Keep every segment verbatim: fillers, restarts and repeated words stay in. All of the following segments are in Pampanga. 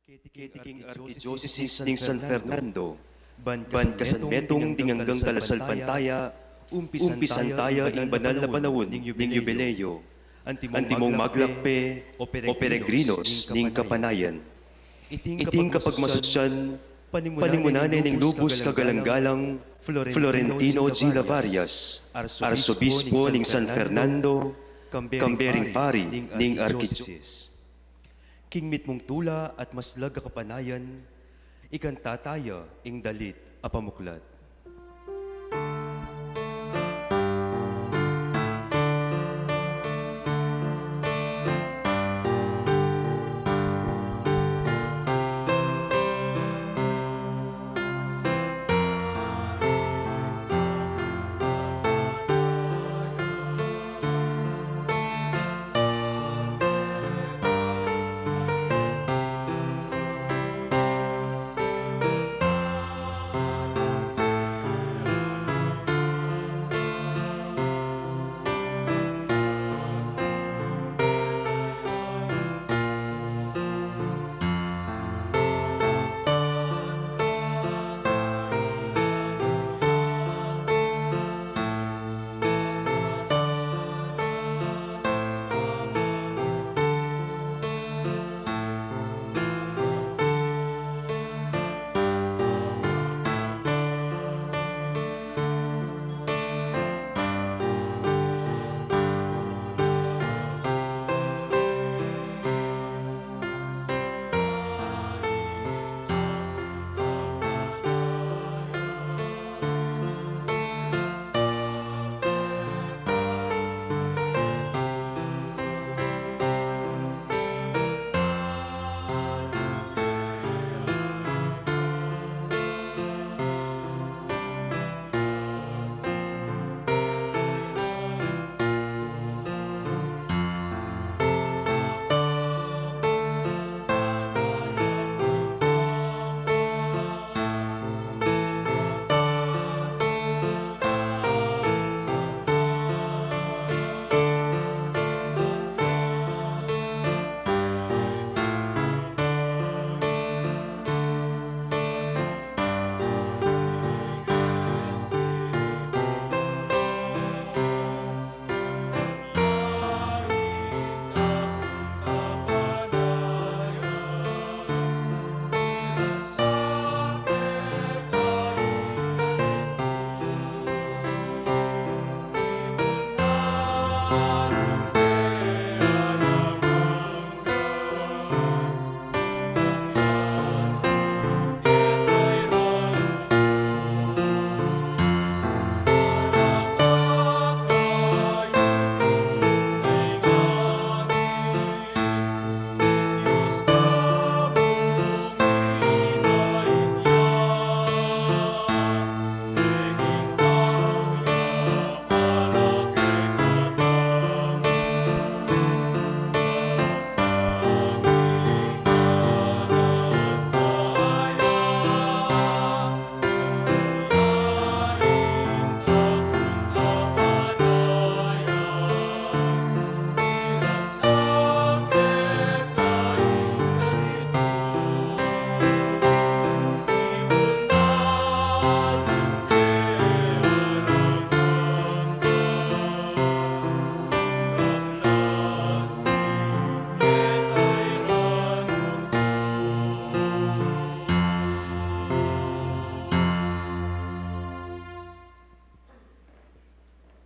Keti king Arkidiosesis ning San Fernando, ban kasanmetung ding anggang talasalpantaya, umpisan taya ing banal a panaun ning Yubileyo, antimong maglakpe o peregrinos ning kapanayan. Iting kapagmasusyan, panimunan ne ning lubus kagalang-galang Florentino G. Lavarias, Arsobispo ning San Fernando, kambe ring pari ning Arkidiosesis. King mitmung tula at maslag a kapanayan, ikanta taya ing dalit a pamuklat.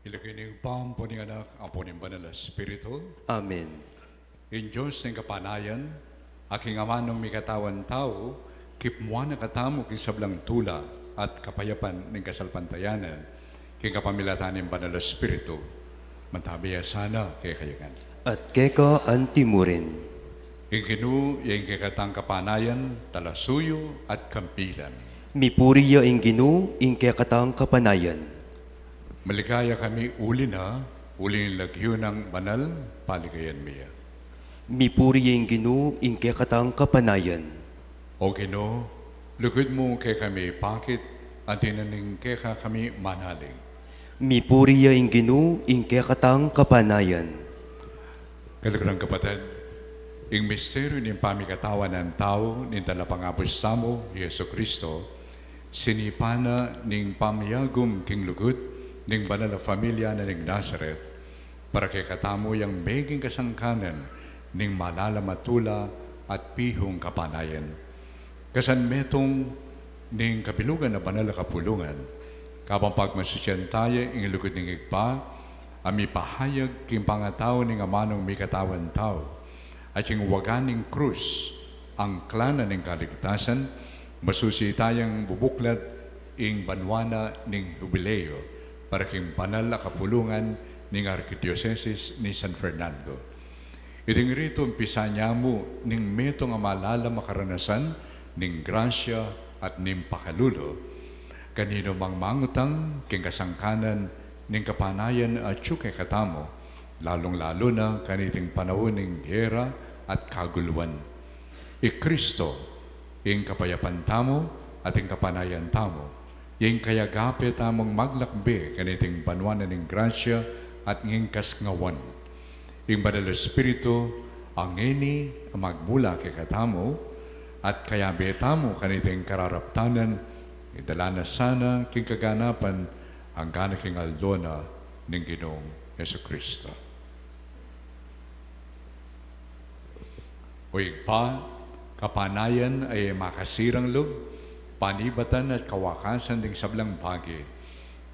King lagyu ning Ibpa, ampo ning Anak, ampo ning Banal a Espiritu. Amen. Ing Dios ning kapanayan, a king amanung mikatawan tau, kipmuan na katamu king sablang tula at kapayapan ning kasalpantayanan, king kapamilatan ning Banal a Espiritu, mantabi ya sana kekayu ngan. At keka antimurin. Ing Ginu, ya ing kekatang kapanayan, talasuyu at kampilan. Mipuri ya ing Ginu, ing kekatang kapanayan. Maligaya kami uli na, uli ning lagyu nang banal, paligayan mi ya. Mipuri ya ing Ginu, ing kekatang kapanayan. O Ginu, lugud mu kekami ipakit, anti na ning keka kami manalig. Mipuri ya ing Ginu, ing kekatang kapanayan. Kaluguran, kapatad, Ing misteryu ning pamikatawan a tau ning Talapangabus tamu, Jesucristo, sinipan na ning pamiagum king lugud ning banal a familia na ning Nazaret, para kekatamu yang meging kasangkanan ning malalam a tula at pihung kapanayan. Kasan metung ning kabilugan a banal a kapulungan, kabang pagmasusian taya ing lugud ning Ibpa, a mipahayag king pangatau ning amanung mikatawan tau, at king waga ning krus, angkla na ning kaligtasan, masusi tayang bubuklat ing banwa na ning Hubileo, para king banal a kapulungan ning Arkidiosesis ni San Fernando. Iting ritu, umpisan ya mu ning metung a malalam a karanasan ning grasya at ning pakalulu. Kaninu mang mangutang king kasangkanan ning kapanayan atyu kekatamu, lalung-lalu na kaniting panaun ning gera at kaguluan. I Kristo, ing kapayapan tamu at ing kapanayan tamu, ing kayagape tamung maglakbe kaniting banwa na ning grasya at ning kasngawan. Ing Banal Espiritu, a ngeni a magmula kekatamu, at kayabe tamu kaniting kararaptanan, idala na sana king kaganapan, anggang king aldo na ning Ginung Jesucristo. O Ibpa, kapanayan a e makasirang lub, panibatan at kawakasan ding sablang bage.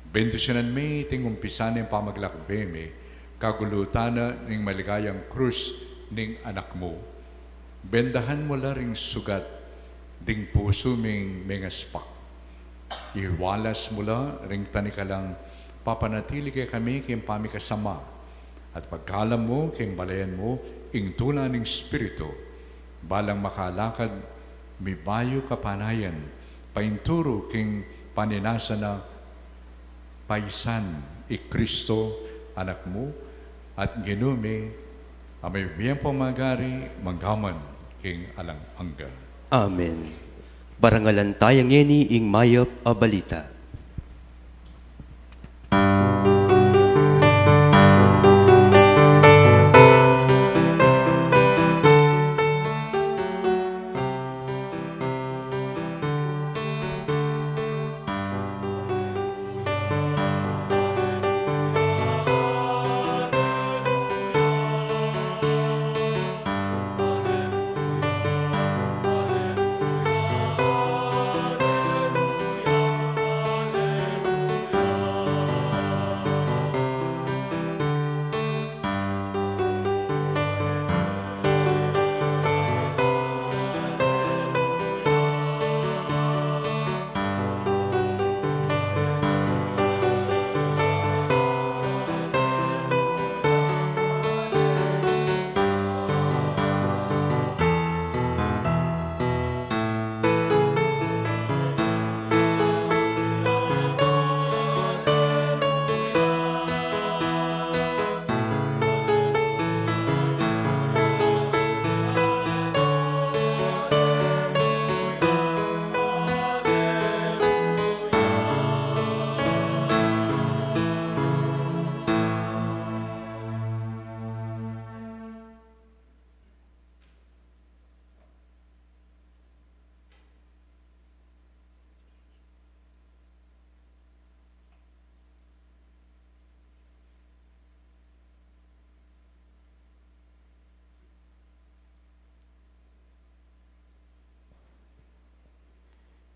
Bendisyunan me iting umpisa ning pamaglakbe mi, kagulutan na ning maligayang krus ning Anak mu. Bendahan mu la ring sugat ding pusu ming mengaspak. Iwalas mu la ring tanikalang papanatili kekami king pamikasama, at pagkalam mu king balayan mu ing tula ning Espiritu, balang makalakad mi bayu kapanayan, painturu king paninasa na paisan i Kristo, Anak mu, at Ginu mi, a mabibie pamagari manggaman king alang angga. Amen. Parangalan taya ngeni ing mayap a balita.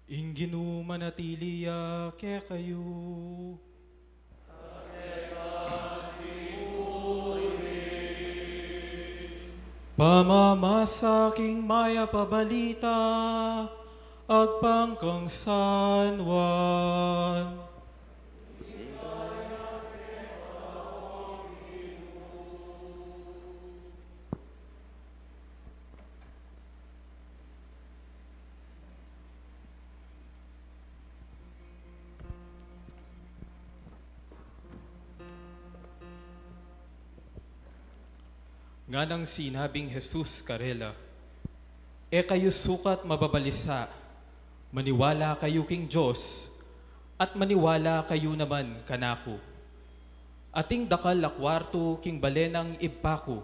Ing Ginu manatili ya kekayu. Pamamasa king mayap a balita agpang kang San Juan. Nganang sinabing Jesus karela, "E kayu sukat mababalisa, maniwala kayu king Dios, at maniwala kayu naman kanaku. Ating dakal a kwartu king bale nang Ibpa ku.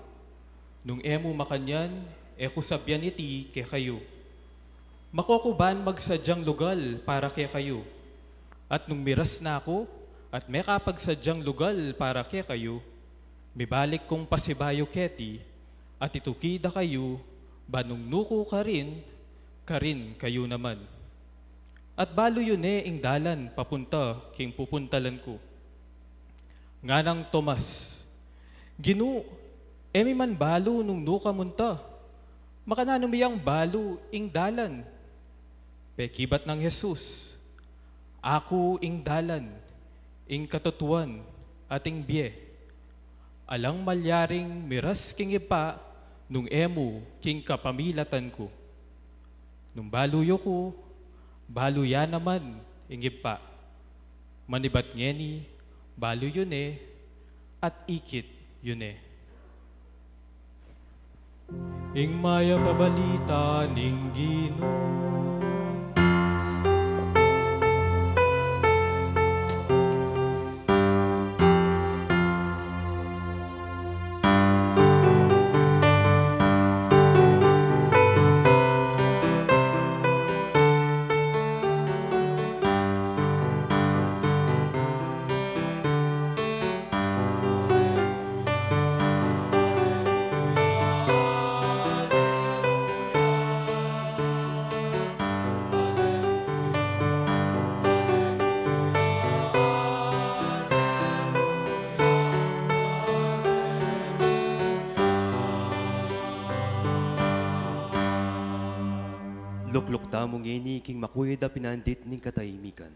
Nung e mu makanyan, E ku sabian iti kekayu. Makoku ban magsadyang lugal para kekayu. At nung miras na ku, at mekapagsadyang lugal para kekayu, mibalik kung pasibayu keti, at ituki da kayu, ban nung nuku karin, karin kayu naman. At balu yu ne ing dalan papunta king pupuntalan ku. Nganang Tomas, Ginu, e mi man balu nung nu ka munta. Makananu mi yang balu ing dalan? Pekibat nang Jesus, Aku ing dalan, ing katutuan, at ing bie. Alang malyaring miras king Ibpa nung e mu king kapamilatan ku. Nung balu yu ku, balu ya naman ing Ibpa. Manibat ngeni, balu yu ne, at ikit yu ne. Ing mayap a balita ning Ginu. Lukluk tamu ngeni king makuyud a pinandit ning katahimikan.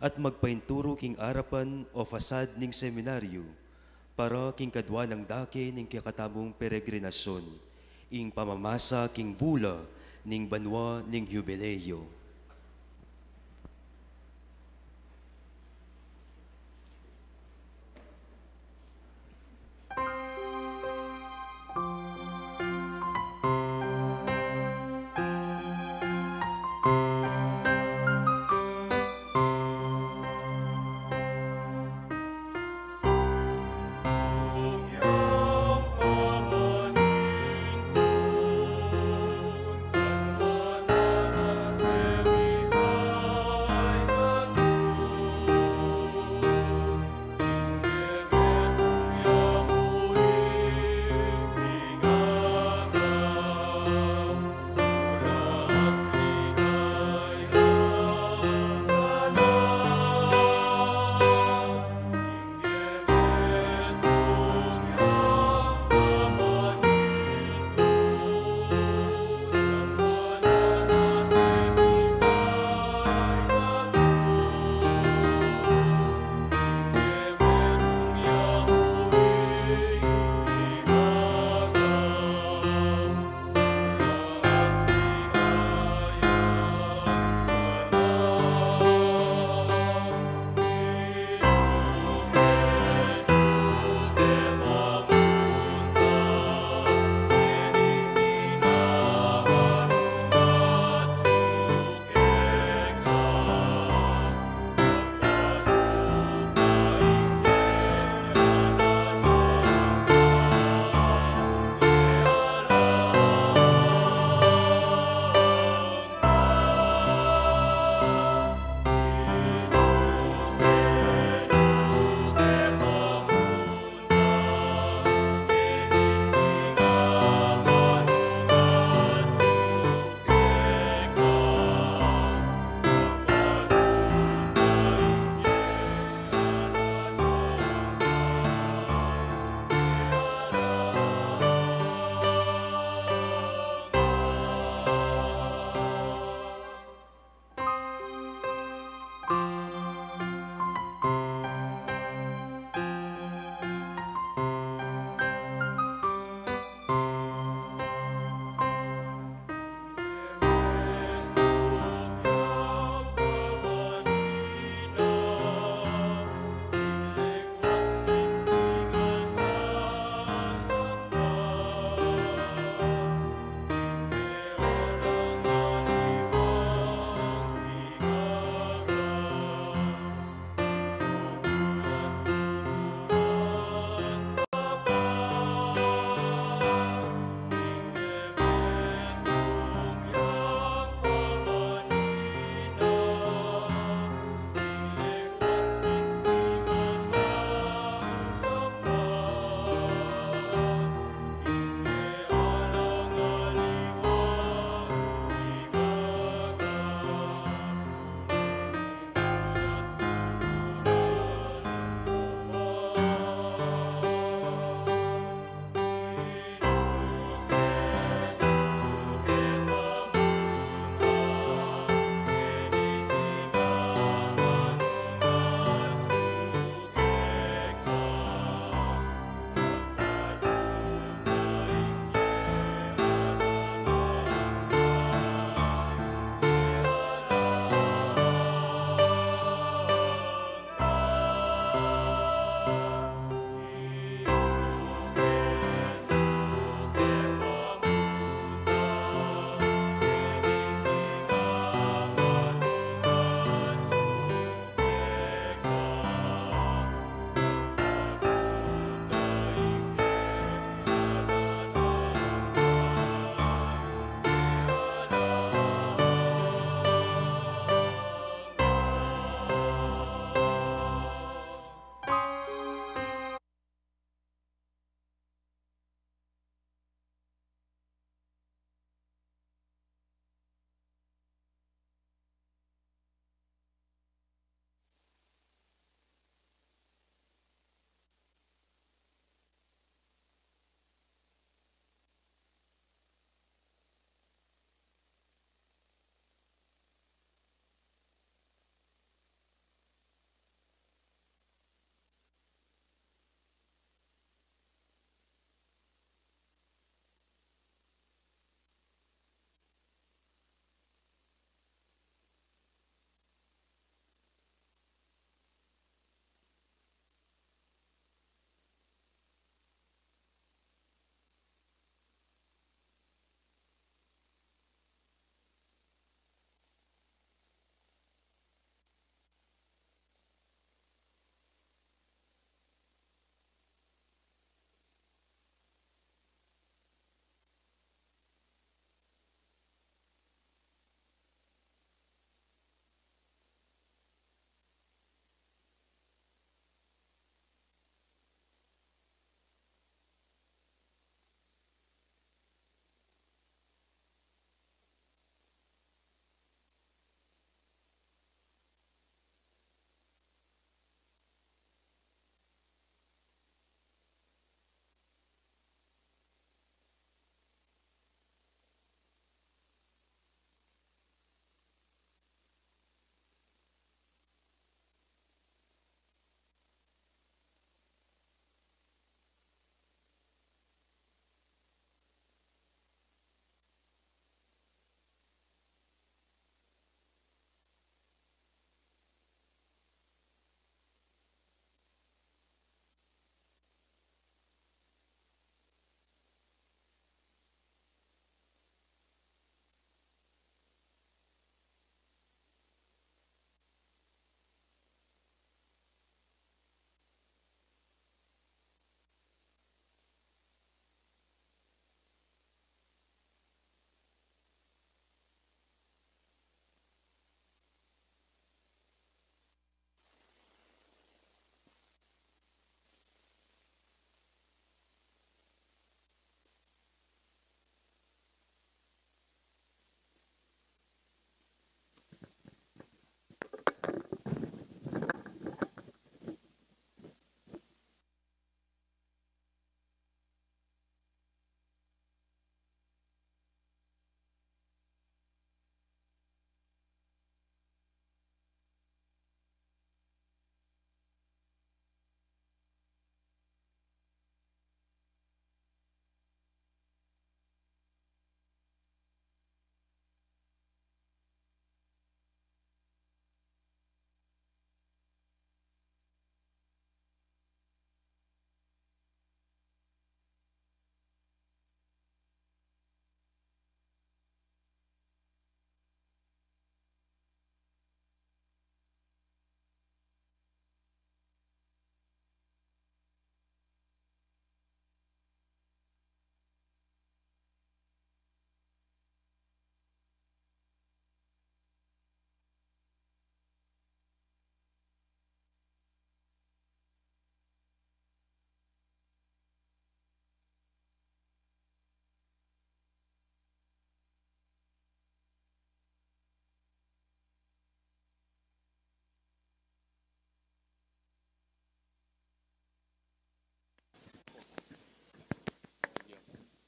At magpainturu king arapan o fasad ning seminaryo, para king kadua nang dake ning kekatamung peregrinasyon, ing pamamasa king bula ning banua ning Jubileo.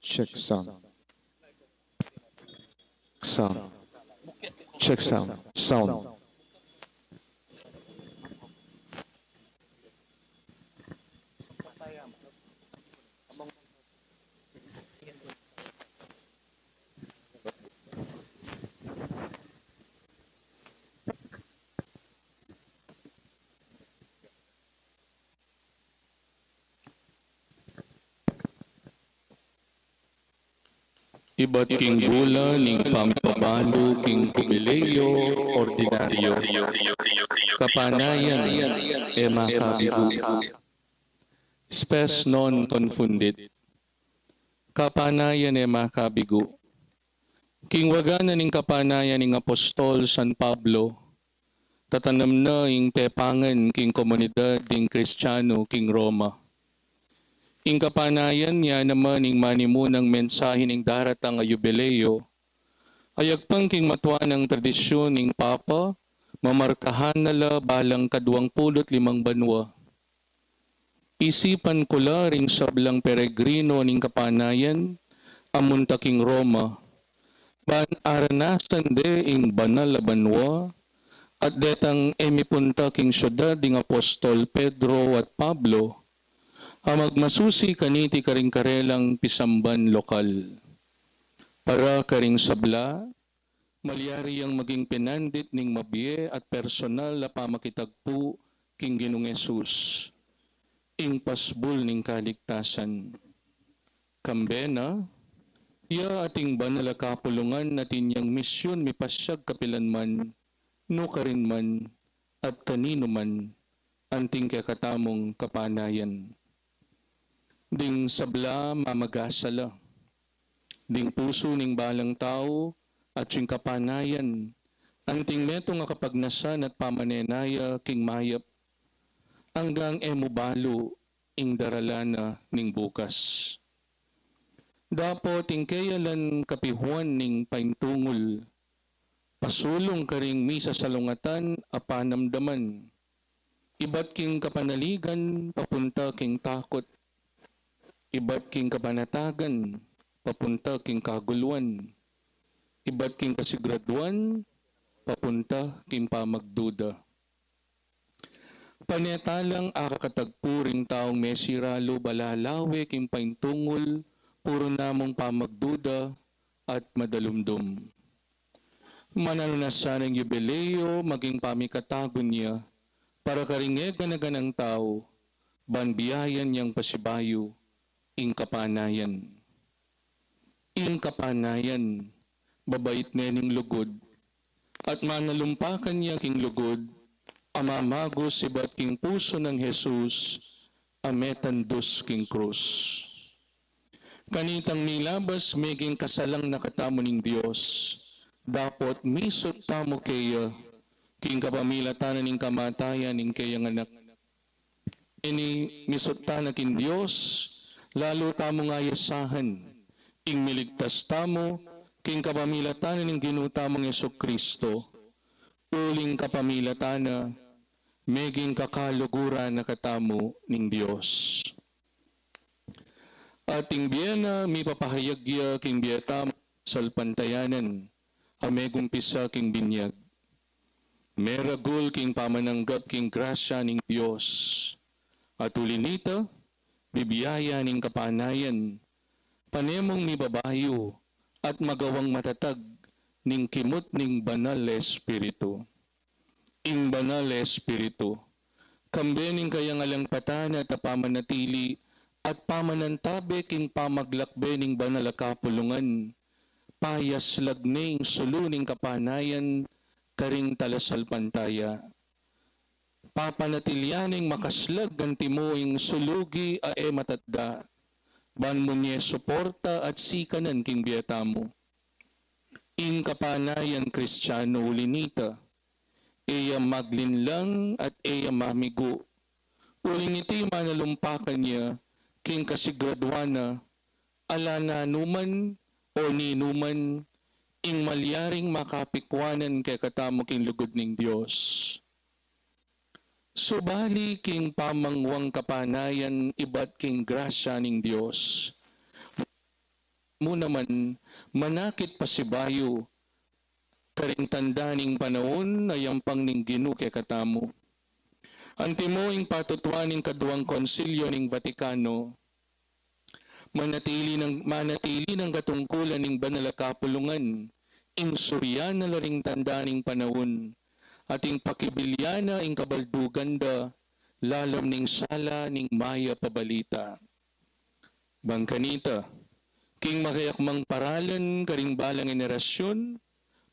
Check sound. Sound. Check sound. Sound. Ibat king bula ning pamipabalu king Jubileo Ordinaryo. Kapanayan e makabigu. Spes non confundit. Kapanayan e makabigu. King waga na ning kapanayan ning apostol San Pablo, tatanam na ing pepangan king komunidad ding Kristiano king Roma. Ing kapanayan ya naman ing manimunang mensahe ning daratang a Yubileo, a yagpang king matua nang tradisyun ning Papa, mamarkahan na la balang kaduang pulu't limang banua. Isipan ku la ring sablang peregrino ning kapanayan a munta king Roma, ban aranasan de ing banal a banua, at detang e mipunta king syudad ding apostol Pedro at Pablo, a magmasusi kaniti karing karelang pisamban lokal. Para karing sabla, malyari yang maging pinandit ning mabie at personal a pamakitagpu king Ginung Jesus, ing pasbul ning kaligtasan. Kambe na, ya ating banal a kapulungan atin yang misyun mipasyag kapilan man, nukarin man, at kaninu man, anting kekatamung kapanayan. Ding sabla mamagasa la. Ding pusu ning balang tau ating kapanayan, anting metung a kapagnasan at pamanenaya king mayap, anggang e mu balu ing darala na ning bukas. Dapot ing keya lang kapihuan ning paintungul, pasulung karing misasalungatan a panamdaman, ibat king kapanaligan papunta king takut, ibat king kapanatagan papunta king kaguluan, ibat king kasiguraduan papunta king pamagduda. Panetalang akakatagpu ring taung mesira lub a lalawe king paintungul, puru namung pamagduda at madalumdum. Mananu na sanang Yubileo maging pamikatagun ya para karing e gana-ganang tau, ban biayan yang pasibayu ing kapanayan. Ing kapanayan, babait ne ning lugud, at manalumpakan ya king lugud a mamagus ibat king pusu nang Jesus a metandus king krus. Kanitang milabas meging kasalang na katamu ning Dios, dapot misut tamu keya king kapamilatan na ning kamatayan ning keyang Anak. Ini misut tana king Dios, lalu tamung ayasahan ing miligtas tamu king kapamilatan na ning Ginu tamung Jesu-Cristo, uling kapamilatan na meging kakaluguran na katamu ning Dios. At ing bie na mipapahayag ya king bie tamu salpantayanan a megumpisa king binyag. Meragul king pamananggap king grasya ning Dios. At uli nita, bibiayan ning kapanayan, pane mung mibabayu at magawang matatag ning kimut ning Banal Espiritu. Ing Banal Espiritu, kambe ning kayang alang patana at a pamanatili at pamanantabe king pamaglakbe ning banal a kapulungan, payaslag ne ing sulu ning kapanayan karing talasalpantaya. Papanatilian neng makaslag anti mu ing sulugi a e matatda, ban munye suporta at sikanan king bie tamu. Ing kapanayan Kristiano uli nita, e ya maglinlang at e ya mamigu. Uling iti manalumpakan ya king kasiguraduan na ala na numan o ninuman ing malyaring makapikuanan kekatamu king lugud ning Dios. Subali king pamangwang kapanayan ibat king grasya ning Dios, mu naman manakit pasibayu karing tanda ning panaun a yampang ning Ginu kekatamu. Antimo ing patutuan ning kaduang konsilyo ning Vaticano, manatili nang, manatili nang katungkulan ning banal a kapulungan, ing suryan na la ring tanda ning panaun, at ing pakibilyan na ing kabaldugan da lalam ning sala ning mayap a balita. Bang kanita, king makayakmang paralan karing balang henerasyun,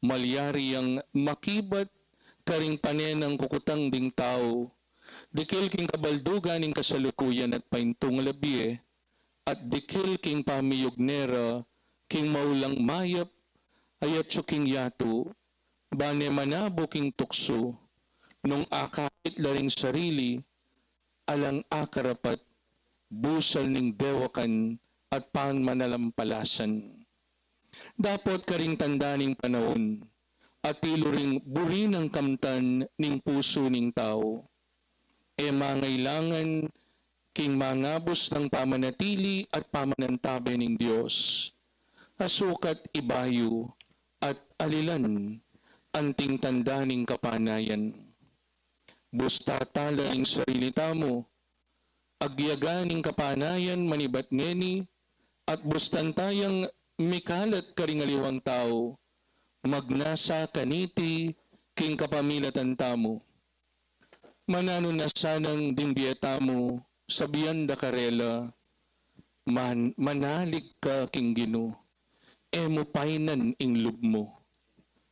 malyari yang makibat karing panenang kukutang ding tau, dikil king kabaldugan ning kasalukuyan at paintung a labie, at dikil king pamiyugne ra king maulang mayap a yatsu king yatu, bane manabu king tuksu, nung akakit la ring sarili, alang akarapat, busal ning dewakan at panmanalampalasan. Dapot karing tanda ning panaun, atilu ring buri nang kamtan ning pusu ning tau. E mangailangan king mangabus nang pamanatili at pamanantabe ning Dios, a sukat ibayu at alilan anting tanda ning kapanayan. Busta tala ing sarili tamu, agyaga ning kapanayan manibat ngeni, at bustan tayang mikalat karing aliwang tau, magnasa kaniti king kapamilatan tamu. Mananu na sanang ding bie tamu, sabian da karela, man, manalig ka king Ginu, e mu painan ing lub mu.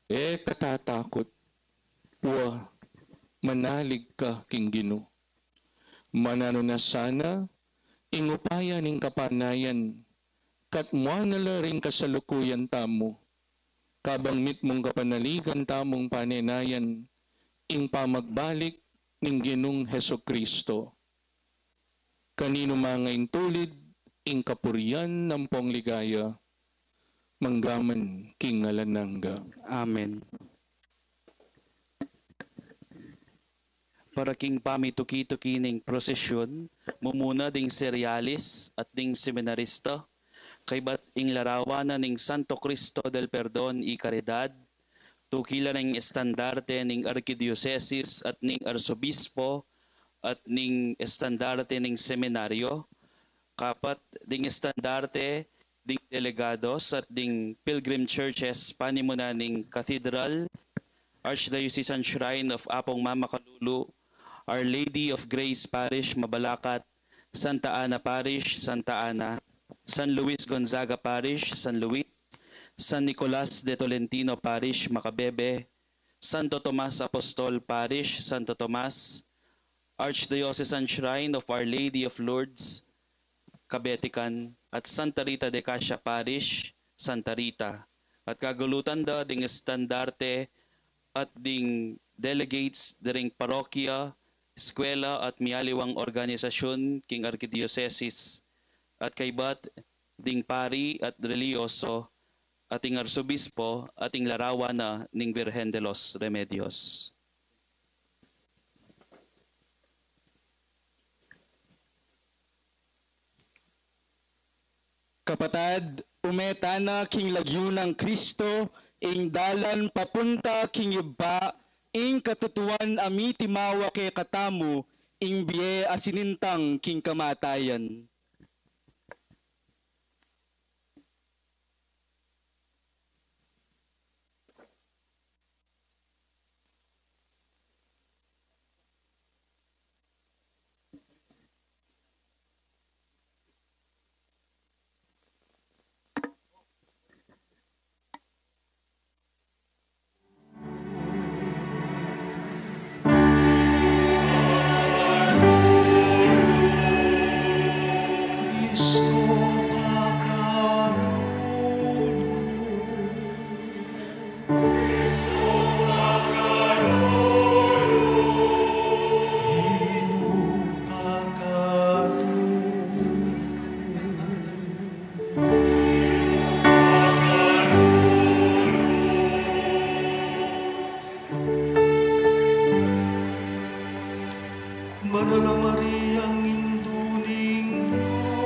E ka tatakut, wa, manalig ka king Ginu. Mananu na sana ing upaya ning kapanayan, katmuan na la ring kasalukuyan tamu, kabang mitmung kapanaligan tamung panenayan ing pamagbalik ning Ginung Jesucristo. Kaninu mangaintulid ing kapurian ampong ligaya, manggaman king alang angga. Amen. Para king pamituki-tuki ning prosesyun, mumuna ding serialis at ding seminarista, kaybat ing larawan na ning Santo Cristo del Perdon y Caridad, tuki la ning estandarte ning arkidiosesis at ning arsobispo at ning estandarte ning seminaryo, kapat ding estandarte ding delegados at ding pilgrim churches, panimunan ning Cathedral, Archdiocesan Shrine of Apong Mama Kalulu, Our Lady of Grace Parish, Mabalacat, Santa Ana Parish, Santa Ana, San Luis Gonzaga Parish, San Luis, San Nicolas de Tolentino Parish, Macabebe, Santo Tomas Apostol Parish, Santo Tomas, Archdiocesan Shrine of Our Lady of Lourdes, Kabetican, at Santa Rita de Casia Parish, Santa Rita, at kagulutan da ding estandarte at ding delegates da ring parokya, eskwela, at mialiwang organisasyun king arkidiosesis, at kaybat ding pari at relihiyoso, at ing arsobispo, at ing larawan na ning Virgen de los Remedios. Kapatad, ume tana king lagyu nang Kristo, ing dalan papunta king ibpa, ing katutuan a mitimawa kekatamu, ing bie a sinintang king kamatayan. Banal a Maria, Indu ning Dios.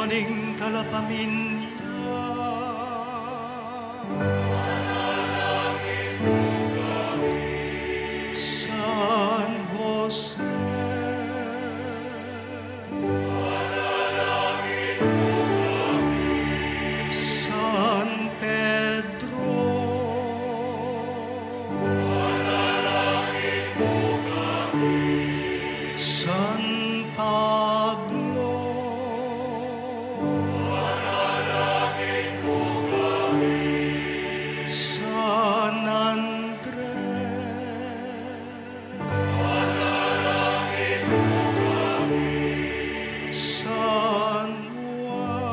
ning talapaminya, San Jose, San Pedro, San Pablo, San Andres, San Juan,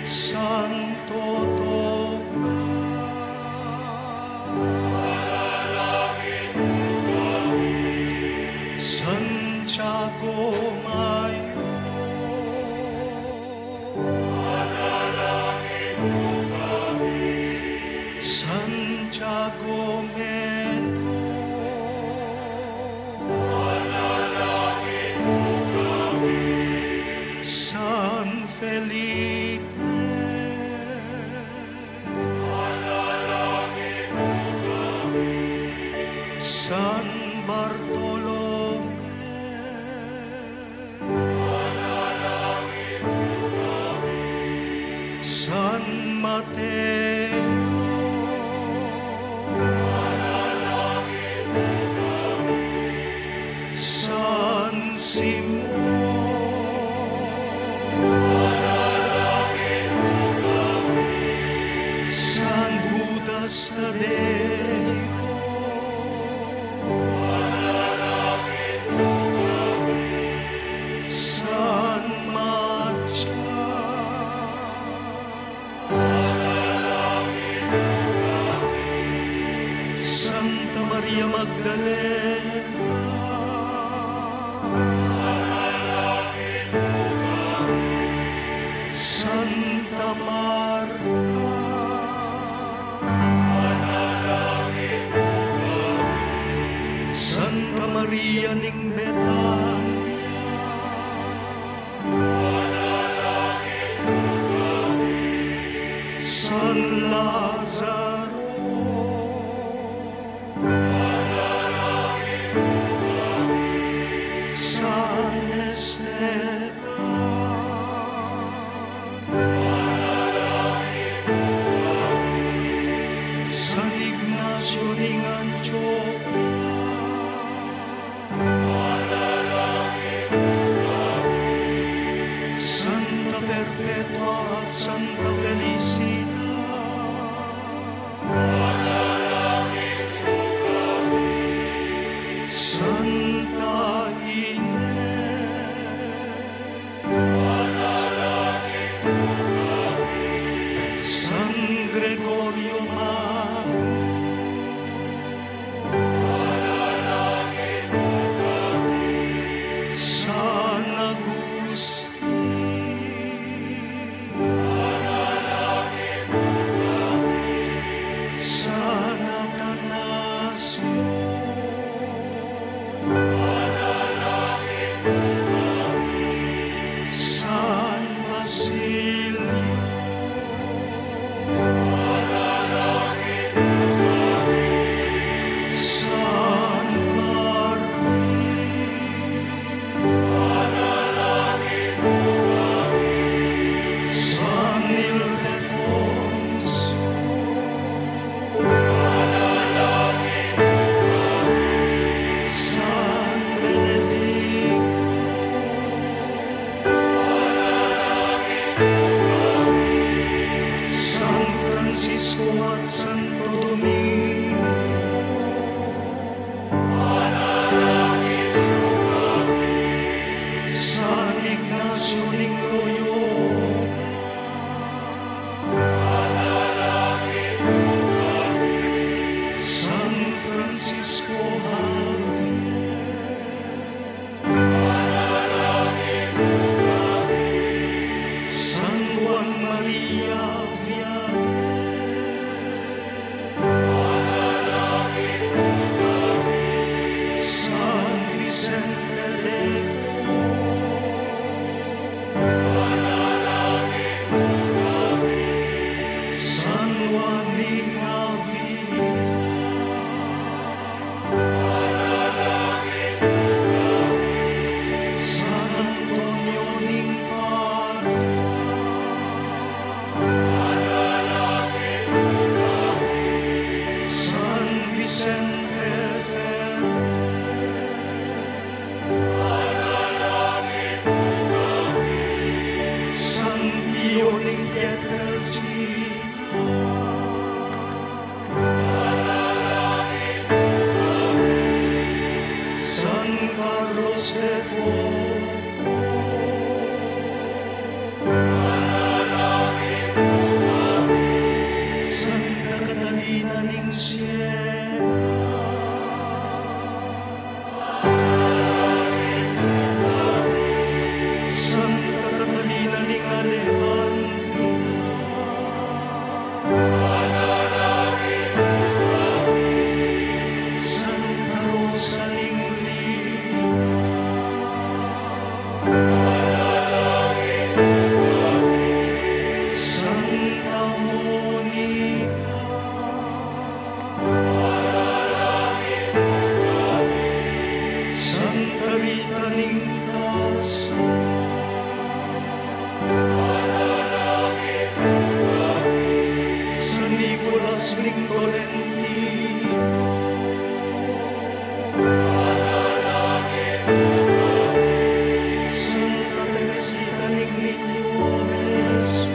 Santo Tomas, Santiago Mayor, Santiago Menor, San Felipe, San Bartolome, San Mateo, San Simon, San Judas Tadeo, San Matya, Santa Maria Magdalena, Santa Marta, Santa Maria ning Betania, San Lazaro, San Esteban, San Ignacio ning Antioquia, Santa Catalina ning Siena, Santa Catalina ning Alejandria, Santa Rosa ning Lima, Santa Monica, Santa Rita ning Casa, San Nicolas ning Tolentino, Santa Teresita ning Niño Jesus,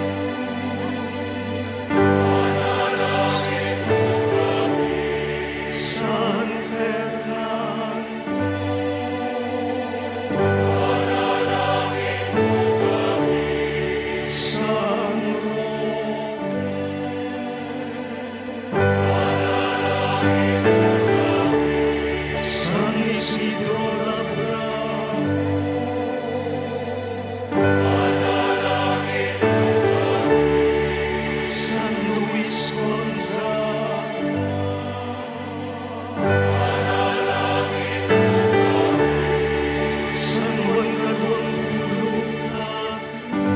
San Fernando, San Roque, San Isidro Labrador, San Luis Gonzaga, San Juan Kaduang Pulu't Tatlu,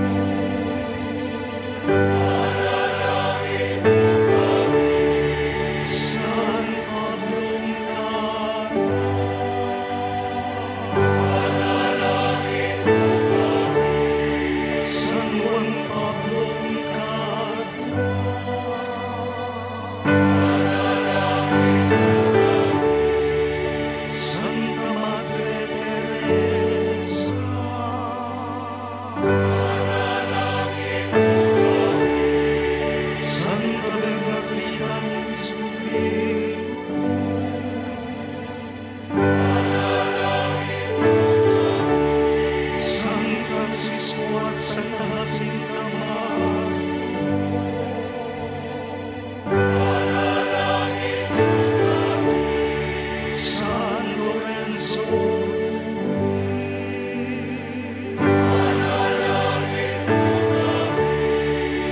San Pablong Kanan, San Juan Pablong Kadua, Santa Madre Teresa, Santa Bernardita Anzupin, San Francisco at Santa Jacinta Marto, San Lorenzo Ruiz,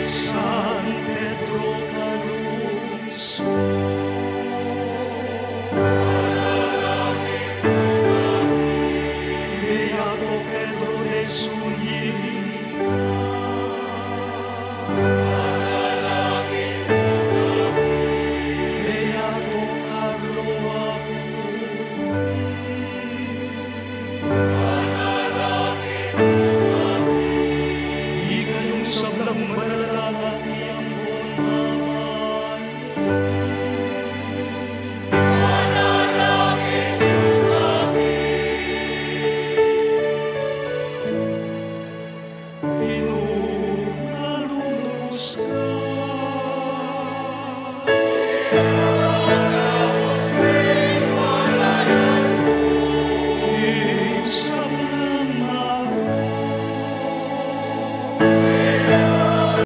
San Pedro Calungsod, Beato Pedro de Zuniga, Beato Carlo Acutis. Ikayung sablang manalalalang ampon tabi, Ginu